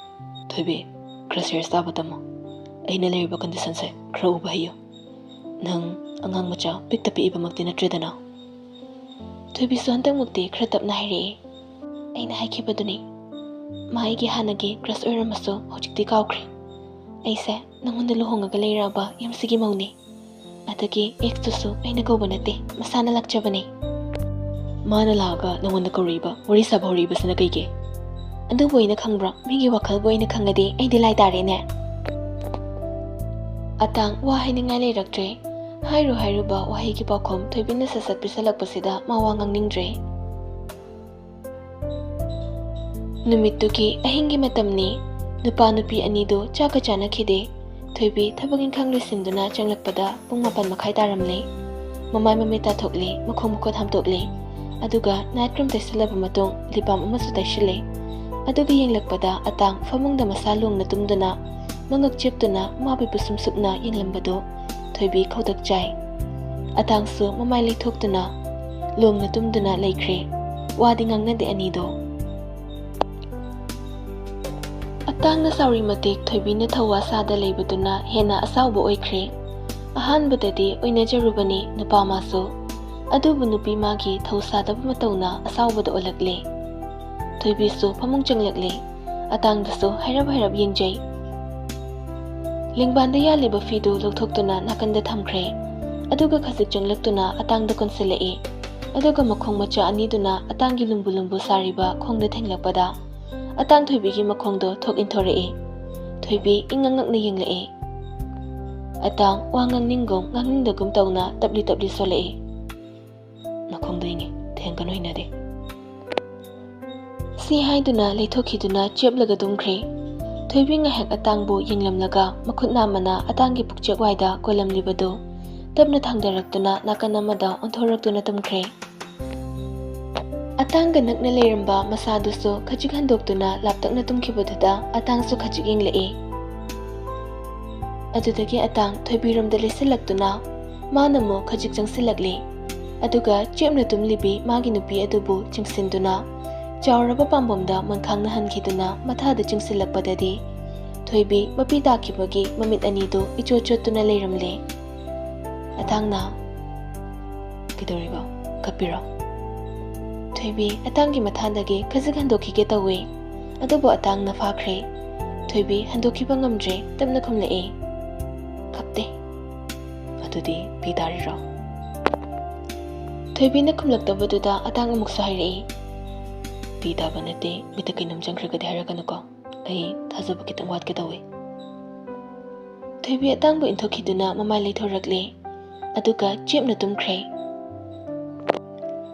"ꯊꯣꯏꯕꯤ, ꯈꯔ ꯁꯦꯔꯤꯌꯁ ꯇꯥꯕ ꯇꯝꯃꯣ꯫ ꯑꯩꯅ ꯂꯩꯔꯤꯕ ꯀꯟꯗꯤꯁꯟꯁꯦ ꯈꯔ ꯎꯕ ꯍꯩꯌꯨ꯫ ꯅꯪ ꯑꯉꯥꯡ ꯃꯆꯥ ꯄꯤꯛꯇ ꯄꯤꯛꯏꯕꯃꯛꯇꯤ ꯅꯠꯇ꯭ꯔꯦꯗꯅ?" ꯊꯣꯏꯕꯤꯁꯨ ꯍꯟꯗꯛꯃꯨꯛꯇꯤ ꯈꯔ ꯇꯞꯅ ꯍꯥꯏꯔꯛꯏ꯫ "ꯑꯩꯅ ꯍꯥꯏꯈꯤꯕꯗꯨꯅꯤ, ꯃꯥ ꯑꯩꯒꯤ ꯍꯥꯟꯅꯒꯤ ꯀ꯭ꯔꯁ ꯑꯣꯏꯔꯝꯃꯁꯨ ꯍꯧꯖꯤꯛꯇꯤ ꯀꯥꯎꯈ꯭ꯔꯦ꯫ ꯑꯩꯁꯦ ꯅꯪꯉꯣꯟꯗ ꯂꯨꯍꯣꯡꯉꯒ ꯂꯩꯔꯛꯑꯕ ꯌꯨꯝꯁꯤꯒꯤ ꯃꯧꯅꯤ꯫ ꯑꯗꯒꯤ ꯑꯦꯛꯁꯇꯨꯁꯨ ꯑꯩꯅ ꯀꯧꯕ ꯅꯠꯇꯦ, ꯃꯁꯥꯅ ꯂꯥꯛꯆꯕꯅꯤ꯫ ꯃꯥꯅ ꯂꯥꯛꯑꯒ ꯅꯪꯉꯣꯟꯗ ꯀꯧꯔꯛꯏꯕ, ꯋꯥꯔꯤ ꯁꯥꯕ ꯍꯧꯔꯛꯏꯕꯁꯤꯅ ꯀꯩꯒꯤ? ꯑꯗꯨꯕꯨ ꯑꯩꯅ ꯈꯪꯕ꯭ꯔꯣ? ꯃꯤꯒꯤ ꯋꯥꯈꯜꯕꯨ ꯑꯩꯅ ꯈꯪꯉꯗꯤ ꯑꯩꯗꯤ ꯂꯥꯏ ꯇꯥꯔꯦꯅꯦ꯫ ꯑꯇꯥꯡ ꯋꯥ ꯍꯥꯏꯅꯤꯡꯉꯥꯏ ꯂꯩꯔꯛꯇ꯭ꯔꯦ꯫ ꯍꯥꯏꯔꯨ ꯍꯥꯏꯔꯨꯕ ꯋꯥꯍꯩꯒꯤ ꯄꯥꯎꯈꯨꯝ ꯊꯣꯏꯕꯤꯅ ꯁꯠ ꯁꯠ ꯄꯤꯁꯜꯂꯛꯄꯁꯤꯗ ꯃꯥ ꯋꯥ ꯉꯥꯡꯅꯤꯡꯗ꯭ꯔꯦ꯫ ꯅꯨꯃꯤꯠꯇꯨꯒꯤ ꯑꯍꯤꯡꯒꯤ ꯃꯇꯝꯅꯤ꯫ ꯅꯨꯄꯥ ꯅꯨꯄꯤ ꯑꯅꯤꯗꯨ ꯆꯥꯛꯀ ꯆꯥꯅꯈꯤꯗꯦ꯫ ꯊꯣꯏꯕꯤ ꯊꯕꯛ ꯏꯪꯈꯥꯡ ꯂꯣꯏꯁꯤꯟꯗꯨꯅ ꯆꯪꯂꯛꯄꯗ ꯄꯨꯡ ꯃꯥꯄꯟ ꯃꯈꯥꯏ ꯇꯥꯔꯝꯂꯦ꯫ ꯃꯃꯥꯏ ꯃꯃꯤꯠ ꯇꯥꯊꯣꯛꯂꯦ, ꯃꯈꯣꯡ ꯃꯈꯨꯠ ꯍꯥꯝꯗꯣꯛꯂꯦ꯫ ꯑꯗꯨꯒ ꯅꯥꯏꯠ ꯀ꯭ꯔꯤꯝ ꯇꯩꯁꯜꯂꯕ ꯃꯇꯨꯡ ꯂꯤꯞ ꯕꯥꯝ ꯑꯃꯁꯨ ꯇꯩꯁꯤꯜꯂꯦ꯫ ꯑꯗꯨꯒ ꯌꯦꯡꯂꯛꯄꯗ ꯑꯇꯥꯡ ꯐꯃꯨꯡꯗ ꯃꯁꯥ ꯂꯣꯡꯅ ꯇꯨꯝꯗꯨꯅ ꯃꯉꯛ ꯆꯦꯞꯇꯨꯅ ꯃꯥꯕꯨ ꯄꯤꯁꯨꯝ ꯁꯨꯞꯅ ꯌꯦꯡꯂꯝꯕꯗꯨ ꯊꯣꯏꯕꯤ ꯈꯧꯇꯛ ꯆꯥꯏ꯫ ꯑꯇꯥꯡꯁꯨ ꯃꯃꯥꯏ ꯂꯩꯊꯣꯛꯇꯨꯅ ꯂꯣꯡꯅ ꯇꯨꯝꯗꯨꯅ ꯂꯩꯈ꯭ꯔꯦ꯫ ꯋꯥꯗꯤ ꯉꯥꯡꯅꯗꯦ ꯑꯅꯤꯗꯣ꯫ ꯑꯇꯥꯡꯅ ꯁꯥꯎꯔꯤ ꯃꯇꯤꯛ ꯊꯣꯏꯕꯤꯅ ꯊꯧꯋꯥ ꯁꯥꯗ ꯂꯩꯕꯗꯨꯅ ꯍꯦꯟꯅ ꯑꯁꯥꯎꯕ ꯑꯣꯏꯈ꯭ꯔꯦ꯫ ꯑꯍꯥꯟꯕꯗꯗꯤ ꯑꯣꯏꯅꯖꯔꯨꯕꯅꯤ ꯅꯨꯄꯥ ꯃꯥꯁꯨ, ꯑꯗꯨꯕꯨ ꯅꯨꯄꯤ ꯃꯥꯒꯤ ꯊꯧ ꯁꯥꯗꯕ ꯃꯇꯧꯅ ꯑꯁꯥꯎꯕꯗ ꯑꯣꯜꯂꯛꯂꯦ꯫ ꯊꯣꯏꯕꯤꯁꯨ ꯐꯃꯨꯡ ꯆꯪꯂꯛꯂꯦ꯫ ꯑꯇꯥꯡꯗꯁꯨ ꯍꯥꯏꯔꯞ ꯍꯥꯏꯔꯞ ꯌꯦꯡꯖꯩ꯫ ꯂꯦꯡꯕꯥꯟꯗ ꯌꯥꯜꯂꯤꯕ ꯐꯤꯗꯨ ꯂꯧꯊꯣꯛꯇꯨꯅ ꯅꯥꯀꯟꯗ ꯊꯝꯈ꯭ꯔꯦ꯫ ꯑꯗꯨꯒ ꯈꯖꯤꯛ ꯆꯪꯂꯛꯇꯨꯅ ꯑꯇꯥꯡꯗ ꯀꯣꯟꯁꯤꯜꯂꯛꯏ꯫ ꯑꯗꯨꯒ ꯃꯈꯣꯡ ꯃꯆꯥ ꯑꯅꯤꯗꯨꯅ ꯑꯇꯥꯡꯒꯤ ꯂꯨꯝꯕꯨ ꯂꯨꯝꯕꯨ ꯁꯥꯔꯤꯕ ꯈꯣꯡꯗ ꯊꯦꯡꯂꯛꯄꯗ ꯑꯇꯥꯡ ꯊꯣꯏꯕꯤꯒꯤ ꯃꯈꯣꯡꯗꯣ ꯊꯣꯛ ꯏꯟꯊꯣꯔꯛꯏ꯫ ꯊꯣꯏꯕꯤ ꯏꯪꯉꯛ ꯉꯛꯅ ꯌꯦꯡꯂꯛꯏ꯫ ꯑꯇꯥꯡ ꯋꯥ ꯉꯥꯡꯅꯤꯡꯒꯨꯝ ꯉꯥꯡꯅꯤꯡꯗꯒꯨꯝ ꯇꯧꯅ ꯇꯞꯂꯤ ꯇꯞꯂꯤ ꯁꯣꯜꯂꯛꯏ꯫ "ꯅꯈꯣꯡꯗꯣ ꯏꯪꯉꯤ, ꯊꯦꯡꯒꯅꯨ, ꯍꯩꯅꯗꯦ꯫" ꯁꯤ ꯍꯥꯏꯗꯨꯅ ꯂꯩꯊꯣꯛꯈꯤꯗꯨꯅ ꯆꯦꯞꯂꯒ ꯇꯨꯝꯈ꯭ꯔꯦ꯫ ꯊꯣꯏꯕꯤ ꯉꯥꯏꯍꯥꯛ ꯑꯇꯥꯡꯕꯨ ꯌꯦꯡꯂꯝꯂꯒ ꯃꯈꯨꯠ ꯅꯥꯝꯃꯅ ꯑꯇꯥꯡꯒꯤ ꯄꯨꯛꯆꯦꯛ ꯋꯥꯏꯗ ꯀꯣꯜꯂꯝꯂꯤꯕꯗꯨ ꯇꯞꯅ ꯊꯥꯡꯗꯔꯛꯇꯨꯅ ꯅꯥꯀꯟ ꯑꯃꯗ ꯑꯣꯟꯊꯣꯔꯛꯇꯨꯅ ꯇꯨꯝꯈ꯭ꯔꯦ꯫ ꯑꯇꯥꯡꯒ ꯅꯛꯅ ꯂꯩꯔꯝꯕ ꯃꯁꯥꯗꯨꯁꯨ ꯈꯖꯤꯛ ꯍꯟꯗꯣꯛꯇꯨꯅ ꯂꯥꯞꯇꯛꯅ ꯇꯨꯝꯈꯤꯕꯗꯨꯗ ꯑꯇꯥꯡꯁꯨ ꯈꯖꯤꯛ ꯌꯦꯡꯂꯛꯏ꯫ ꯑꯗꯨꯗꯒꯤ ꯑꯇꯥꯡ ꯊꯣꯏꯕꯤꯔꯣꯝꯗ ꯂꯦꯞꯁꯤꯜꯂꯛꯇꯨꯅ ꯃꯥꯅ ꯑꯃꯨꯛ ꯈꯖꯤꯛ ꯆꯪꯁꯤꯜꯂꯛꯂꯤ꯫ ꯑꯗꯨꯒ ꯆꯦꯞꯅ ꯇꯨꯝꯂꯤꯕꯤ ꯃꯥꯒꯤ ꯅꯨꯄꯤ ꯑꯗꯨꯕꯨ ꯆꯤꯡꯁꯤꯟꯗꯨꯅ ꯆꯥꯎꯔꯕ ꯄꯥꯝꯕꯣꯝꯗ ꯃꯣꯟꯈꯥꯡꯅ ꯍꯟꯈꯤꯗꯨꯅ ꯃꯊꯥꯗ ꯆꯤꯡꯁꯤꯜꯂꯛꯄꯗꯗꯤ ꯊꯣꯏꯕꯤ ꯃꯄꯤ ꯇꯥꯈꯤꯕꯒꯤ ꯃꯃꯤꯠ ꯑꯅꯤꯗꯨ ꯏꯆꯣꯠ ꯆꯣꯠꯇꯨꯅ ꯂꯩꯔꯝꯂꯦ꯫ ꯑꯇꯥꯡꯅ, "ꯀꯩꯗꯧꯔꯤꯕ? ꯀꯞꯄꯤꯔꯣ?" ꯊꯣꯏꯕꯤ ꯑꯇꯥꯡꯒꯤ ꯃꯊꯥꯗꯒꯤ ꯈꯖꯤꯛ ꯍꯟꯗꯣꯛꯈꯤꯒꯦ ꯇꯧꯏ꯫ ꯑꯗꯨꯕꯨ ꯑꯇꯥꯡꯅ ꯐꯥꯈ꯭ꯔꯦ꯫ ꯊꯣꯏꯕꯤ ꯍꯟꯗꯣꯛꯈꯤꯕ ꯉꯝꯗ꯭ꯔꯦ, ꯇꯞꯅ ꯈꯨꯝꯂꯛꯏ, "ꯈꯞꯇꯦ"꯫ "ꯑꯗꯨꯗꯤ ꯄꯤ ꯇꯥꯔꯤꯔꯣ?" ꯊꯣꯏꯕꯤꯅ ꯈꯨꯝꯂꯛꯇꯕꯗꯨꯗ ꯑꯇꯥꯡ ꯑꯃꯨꯛꯁꯨ ꯍꯥꯏꯔꯛꯏ, "ꯄꯤ ꯇꯥꯕ ꯅꯠꯇꯦ, ꯃꯤꯠꯇ ꯀꯩꯅꯣꯝ ꯆꯪꯈ꯭ꯔꯒꯗꯤ ꯍꯥꯏꯔꯛꯀꯅꯨꯀꯣ꯫ ꯑꯩ ꯊꯥꯖꯕ ꯈꯤꯇꯪ ꯋꯥꯠꯀꯦ ꯇꯧꯏ"꯫ ꯊꯣꯏꯕꯤ ꯑꯇꯥꯡꯕꯨ ꯏꯟꯊꯣꯛꯈꯤꯗꯨꯅ ꯃꯃꯥꯏ ꯂꯩꯊꯣꯔꯛꯂꯦ, ꯑꯗꯨꯒ ꯆꯦꯞꯅ ꯇꯨꯝꯈ꯭ꯔꯦ꯫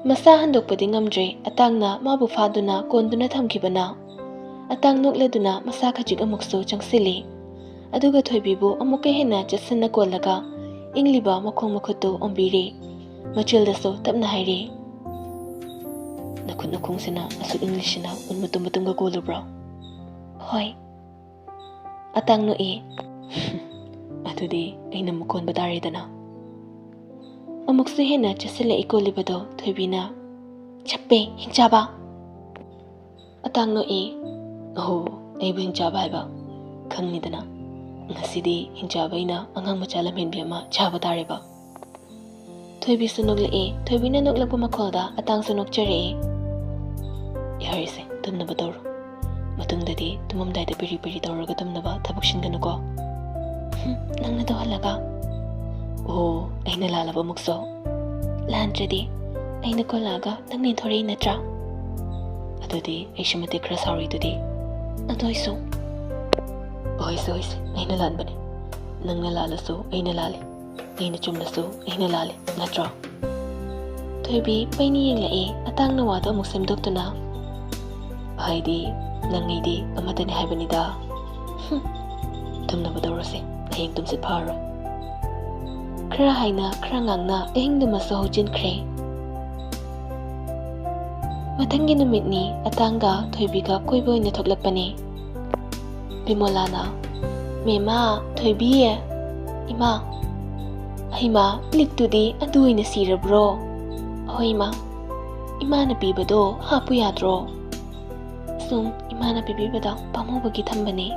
ꯃꯁꯥ ꯍꯟꯗꯣꯛꯄꯗꯤ ꯉꯝꯗ꯭ꯔꯦ꯫ ꯑꯇꯥꯡꯅ ꯃꯥꯕꯨ ꯐꯥꯗꯨꯅ ꯀꯣꯟꯗꯨꯅ ꯊꯝꯈꯤꯕꯅ꯫ ꯑꯇꯥꯡ ꯅꯣꯛꯂꯗꯨꯅ ꯃꯁꯥ ꯈꯖꯤꯛ ꯑꯃꯨꯛꯁꯨ ꯆꯪꯁꯤꯜꯂꯤ꯫ ꯑꯗꯨꯒ ꯊꯣꯏꯕꯤꯕꯨ ꯑꯃꯨꯛꯀ ꯍꯦꯟꯅ ꯆꯦꯠꯁꯤꯟꯅ ꯀꯣꯜꯂꯒ ꯏꯪꯂꯤꯕ ꯃꯈꯣꯡ ꯃꯈꯨꯠꯇꯨ ꯑꯣꯝꯕꯤꯔꯦ꯫ ꯃꯆꯤꯜꯗꯁꯨ ꯇꯞꯅ ꯍꯥꯏꯔꯦ, "ꯅꯈꯨꯠ ꯅꯈꯣꯡꯁꯤꯅ ꯑꯁꯨꯛ ꯏꯪꯂꯤꯁꯤꯅ ꯎꯟ ꯃꯇꯨꯝ ꯃꯇꯨꯝꯒ ꯀꯣꯜꯂꯨꯕ꯭ꯔꯣ?" "ꯍꯣꯏ"꯫ ꯑꯇꯥꯡ ꯅꯣꯛꯏ꯫ "ꯑꯗꯨꯗꯤ ꯑꯩꯅ ꯑꯃꯨꯛ ꯀꯣꯟꯕ ꯇꯥꯔꯦꯗꯅ"꯫ ꯑꯃꯨꯛꯁꯨ ꯍꯦꯟꯅ ꯆꯦꯠꯁꯤꯜꯂꯛꯏ ꯀꯣꯜꯂꯤꯕꯗꯣ ꯊꯣꯏꯕꯤꯅ꯫ "ꯆꯞꯄꯦ, ꯍꯤꯡꯆꯥꯕ!" ꯑꯇꯥꯡ ꯅꯣꯛꯏ꯫ "ꯑꯍꯣ, ꯑꯩꯕꯨ ꯍꯤꯡꯆꯥꯕ ꯍꯥꯏꯕ? ꯈꯪꯅꯤꯗꯅ, ꯉꯁꯤꯗꯤ ꯍꯤꯡꯆꯥꯕ ꯑꯩꯅ ꯑꯉꯥꯡ ꯃꯆꯥ ꯂꯝꯍꯦꯟꯕꯤ ꯑꯃ ꯆꯥꯕ ꯇꯥꯔꯦꯕ"꯫ ꯊꯣꯏꯕꯤꯁꯨ ꯅꯣꯛꯂꯛꯏ꯫ ꯊꯣꯏꯕꯤꯅ ꯅꯣꯛꯂꯛꯄ ꯃꯈꯣꯜꯗ ꯑꯇꯥꯡꯁꯨ ꯅꯣꯛꯆꯔꯛꯏ꯫ "ꯌꯥꯔꯦꯁꯦ, ꯇꯨꯝꯅꯕ ꯇꯧꯔꯣ꯫ ꯃꯇꯨꯡꯗꯗꯤ ꯇꯨꯝꯃꯝꯗꯥꯏꯗ ꯄꯤꯔꯤ ꯄꯤꯔꯤ ꯇꯧꯔꯒ ꯇꯨꯝꯅꯕ ꯊꯕꯛ ꯁꯤꯟꯒꯅꯨꯀꯣ"꯫ "ꯍꯨꯝ, ꯅꯪꯅ ꯇꯧꯍꯜꯂꯒ?" "ꯑꯣ, ꯑꯩꯅ ꯂꯥꯜꯂꯕ ꯑꯃꯨꯛꯁꯨ?" "ꯂꯥꯟꯗ꯭ꯔꯗꯤ꯫ ꯑꯩꯅ ꯀꯣꯜꯂꯛꯑꯒ ꯅꯪꯅ ꯏꯟꯊꯣꯔꯛꯏ ꯅꯠꯇ꯭ꯔꯥ?" "ꯑꯗꯨꯗꯤ ꯑꯩꯁꯨ ꯃꯇꯤꯛ ꯈꯔ ꯁꯥꯎꯔꯤꯗꯨꯗꯤ"꯫ "ꯑꯗꯨ ꯑꯣꯏꯁꯨ"꯫ "ꯍꯣꯏꯁꯦ, ꯍꯣꯏꯁꯦ, ꯑꯩꯅ ꯂꯥꯟꯕꯅꯦ꯫ ꯅꯪꯅ ꯂꯥꯜꯂꯁꯨ ꯑꯩꯅ ꯂꯥꯜꯂꯤ, ꯑꯩꯅ ꯆꯨꯝꯂꯁꯨ ꯑꯩꯅ ꯂꯥꯜꯂꯤ, ꯅꯠꯇ꯭ꯔꯣ?" ꯊꯣꯏꯕꯤ ꯄꯩꯅ ꯌꯦꯡꯂꯛꯏ꯫ ꯑꯇꯥꯡꯅ ꯋꯥꯗꯣ ꯑꯃꯨꯛ ꯁꯦꯝꯗꯣꯛꯇꯨꯅ, "ꯍꯥꯏꯗꯤ, ꯅꯪ ꯑꯩꯗꯤ ꯑꯃꯠꯇꯅꯤ ꯍꯥꯏꯕꯅꯤꯗ"꯫ "ꯍꯨꯝ, ꯇꯨꯝꯅꯕ ꯇꯧꯔꯁꯦ, ꯍꯌꯦꯡ ꯇꯨꯝꯁꯤꯠ ꯐꯥꯔꯔꯣꯏ"꯫ ꯈꯔ ꯍꯥꯏꯅ ꯈꯔ ꯉꯥꯡꯅ ꯑꯍꯤꯡꯗꯨꯃꯁꯨ ꯍꯧꯖꯤꯟꯈ꯭ꯔꯦ꯫ ꯃꯊꯪꯒꯤ ꯅꯨꯃꯤꯠꯅꯤ꯫ ꯑꯇꯥꯡꯒ ꯊꯣꯏꯕꯤꯒ ꯀꯣꯏꯕ ꯑꯣꯏꯅ ꯊꯣꯛꯂꯛꯄꯅꯤ꯫ ꯕꯤꯃꯣꯂꯥꯅ, "ꯃꯦꯃꯥ, ꯊꯣꯏꯕꯤ"꯫ "ꯏꯃꯥ"꯫ "ꯍꯩꯃꯥ, ꯂꯤꯛꯇꯨꯗꯤ ꯑꯗꯨ ꯑꯣꯏꯅ ꯁꯤꯔꯕ꯭ꯔꯣ?" "ꯍꯣꯏ, ꯏꯃꯥ꯫ ꯏꯃꯥꯅ ꯄꯤꯕꯗꯣ ꯍꯥꯞꯄꯨ ꯌꯥꯗ꯭ꯔꯣ?" "ꯁꯨꯝ ꯏꯃꯥꯅ ꯄꯤꯕꯤꯕꯗ ꯄꯥꯝꯃꯨꯕꯒꯤ ꯊꯝꯕꯅꯦ"꯫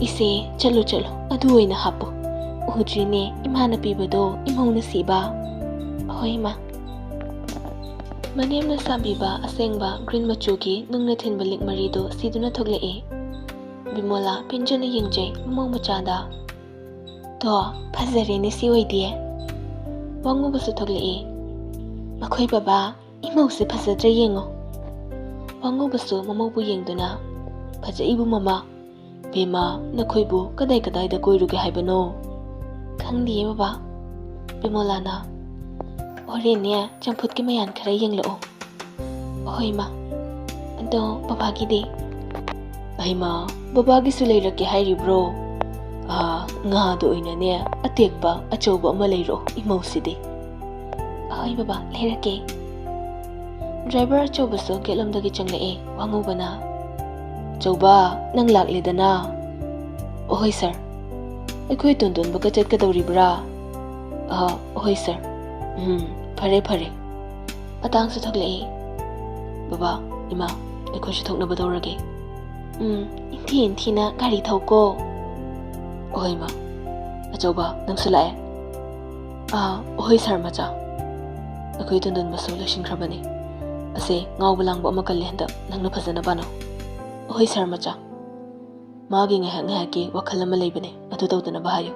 "ꯏꯆꯦ, ꯆꯠꯂꯨ, ꯆꯠꯂꯨ, ꯑꯗꯨ ꯑꯣꯏꯅ ꯍꯥꯞꯄꯨ꯫ ꯎꯗ꯭ꯔꯤꯅꯦ, ꯏꯃꯥꯅ ꯄꯤꯕꯗꯣ ꯏꯃꯧꯅ ꯁꯤꯕ"꯫ "ꯍꯣꯏ, ꯏꯃꯥ"꯫ ꯃꯅꯦꯝꯅ ꯁꯥꯕꯤꯕ ꯑꯁꯦꯡꯕ green ꯃꯆꯨꯒꯤ ꯅꯨꯡꯅ ꯊꯤꯟꯕ ꯂꯤꯛ ꯃꯔꯤꯗꯨ ꯁꯤꯗꯨꯅ ꯊꯣꯛꯂꯛꯏ꯫ ꯕꯤꯃꯣꯂꯥ ꯄꯦꯟꯖꯅ ꯌꯦꯡꯖꯩ ꯃꯃꯧ ꯃꯆꯥꯗ꯫ "ꯇꯣ, ꯐꯖꯔꯦꯅꯦ ꯁꯤ ꯑꯣꯏꯗꯤ"꯫ ꯋꯥꯉꯨꯕꯁꯨ ꯊꯣꯛꯂꯛꯏ꯫ "ꯃꯈꯣꯏ ꯕꯕꯥ, ꯏꯃꯧꯁꯦ ꯐꯖꯗ꯭ꯔꯥ ꯌꯦꯡꯉꯣ"꯫ ꯋꯥꯉꯨꯕꯁꯨ ꯃꯃꯧꯕꯨ ꯌꯦꯡꯗꯨꯅ, "ꯐꯖꯩꯕꯨ ꯃꯃꯥ꯫ ꯕꯦꯝꯃ, ꯅꯈꯣꯏꯕꯨ ꯀꯗꯥꯏ ꯀꯗꯥꯏꯗ ꯀꯣꯏꯔꯨꯒꯦ ꯍꯥꯏꯕꯅꯣ?" "ꯈꯪꯗꯤꯌꯦ ꯕꯕꯥ"꯫ ꯕꯤꯃꯣꯂꯥꯅ, "ꯍꯣꯔꯦꯟꯅꯦ ꯆꯝꯐꯨꯠꯀꯤ ꯃꯌꯥꯟ ꯈꯔ ꯌꯦꯡꯂꯛꯑꯣ"꯫ "ꯍꯣꯏ ꯃꯥ꯫ ꯑꯗꯣ ꯕꯕꯥꯒꯤꯗꯤ?" "ꯑꯩꯃ, ꯕꯕꯥꯒꯤꯁꯨ ꯂꯩꯔꯛꯀꯦ ꯍꯥꯏꯔꯤꯕ꯭ꯔꯣ? ꯑꯥ, ꯉꯥꯗ ꯑꯣꯏꯅꯅꯦ ꯑꯇꯦꯛꯄ ꯑꯆꯧꯕ ꯑꯃ ꯂꯩꯔꯛꯑꯣ ꯏꯃꯧꯁꯤꯗꯤ"꯫ "ꯍꯣꯏ ꯕꯕꯥ, ꯂꯩꯔꯛꯀꯦ"꯫ ꯗ꯭ꯔꯥꯏꯚꯔ ꯑꯆꯧꯕꯁꯨ ꯒꯦꯠꯂꯣꯝꯗꯒꯤ ꯆꯪꯂꯛꯑꯦ꯫ ꯋꯥꯉꯨꯕꯅ, "ꯑꯆꯧꯕ, ꯅꯪ ꯂꯥꯛꯂꯦꯗꯅ?" "ꯑꯍꯣꯏ ꯁꯥꯔ"꯫ "ꯑꯩꯈꯣꯏ ꯇꯣꯟꯗꯣꯟꯕꯒ ꯆꯠꯀꯗꯧꯔꯤꯕ꯭ꯔꯥ?" "ꯑꯥ, ꯑꯍꯣꯏ ꯁꯥꯔ"꯫ "ꯎꯝ, ꯐꯔꯦ ꯐꯔꯦ"꯫ ꯑꯇꯥꯡꯁꯨ ꯊꯣꯛꯂꯛꯑꯦ꯫ "ꯕꯕꯥ, ꯏꯃꯥ, ꯑꯩꯈꯣꯏꯁꯨ ꯊꯣꯛꯅꯕ ꯇꯧꯔꯒꯦ"꯫ "ꯎꯝ, ꯏꯟꯊꯤ ꯏꯟꯊꯤꯅ ꯒꯥꯔꯤ ꯊꯧꯀꯣ"꯫ "ꯑꯍꯣꯏ ꯃꯥ"꯫ "ꯑꯆꯧꯕ, ꯅꯪꯁꯨ ꯂꯥꯛꯑꯦ"꯫ "ꯑꯥ, ꯑꯍꯣꯏ ꯁꯥꯔ ꯃꯆꯥ"꯫ "ꯑꯩꯈꯣꯏ ꯇꯣꯟꯗꯣꯟꯕꯁꯨ ꯂꯣꯏꯁꯤꯟꯈ꯭ꯔꯕꯅꯤ꯫ ꯑꯁꯦ, ꯉꯥꯎꯕ ꯂꯥꯡꯕ ꯑꯃ ꯀꯜꯂꯦ ꯍꯟꯗꯛ, ꯅꯪꯅ ꯐꯖꯅ ꯄꯥꯅꯧ"꯫ "ꯑꯍꯣꯏ ꯁꯥꯔ ꯃꯆꯥ"꯫ "ꯃꯥꯒꯤ ꯉꯥꯏꯍꯥꯛ ꯉꯥꯏꯍꯥꯛꯀꯤ ꯋꯥꯈꯜ ꯑꯃ ꯂꯩꯕꯅꯦ, ꯑꯗꯨ ꯇꯧꯗꯅꯕ ꯍꯥꯏꯌꯨ꯫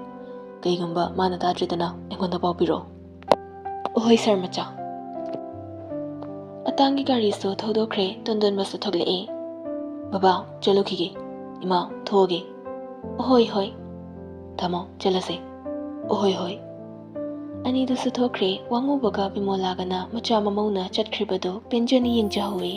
ꯀꯩꯒꯨꯝꯕ ꯃꯥꯅ ꯇꯥꯗ꯭ꯔꯦꯗꯅ ꯑꯩꯉꯣꯟꯗ ꯄꯥꯎ ꯄꯤꯔꯛꯑꯣ"꯫ "ꯑꯍꯣꯏ ꯁꯥꯔ ꯃꯆꯥ"꯫ ꯑꯇꯥꯡꯒꯤ ꯒꯥꯔꯤꯁꯨ ꯊꯧꯗꯣꯛꯈ꯭ꯔꯦ, ꯇꯣꯟꯗꯣꯟꯕꯁꯨ ꯊꯣꯛꯂꯛꯑꯦ꯫ "ꯕꯕꯥ, ꯆꯠꯂꯨꯈꯤꯒꯦ꯫ ꯏꯃꯥ, ꯊꯣꯛꯑꯒꯦ"꯫ "ꯑꯍꯣꯏ ꯍꯣꯏ"꯫ "ꯇꯥꯃꯣ, ꯆꯠꯂꯁꯦ"꯫ "ꯑꯍꯣꯏ ꯍꯣꯏ"꯫ ꯑꯅꯤꯗꯨꯁꯨ ꯊꯣꯛꯈ꯭ꯔꯦ꯫ ꯋꯥꯉꯨꯕꯒ ꯕꯤꯃꯣꯂꯥꯒꯅ ꯃꯆꯥ ꯃꯃꯧꯅ ꯆꯠꯈ꯭ꯔꯤꯕꯗꯨ ꯄꯦꯟꯖꯅ ꯌꯦꯡꯖꯍꯧꯋꯦ꯫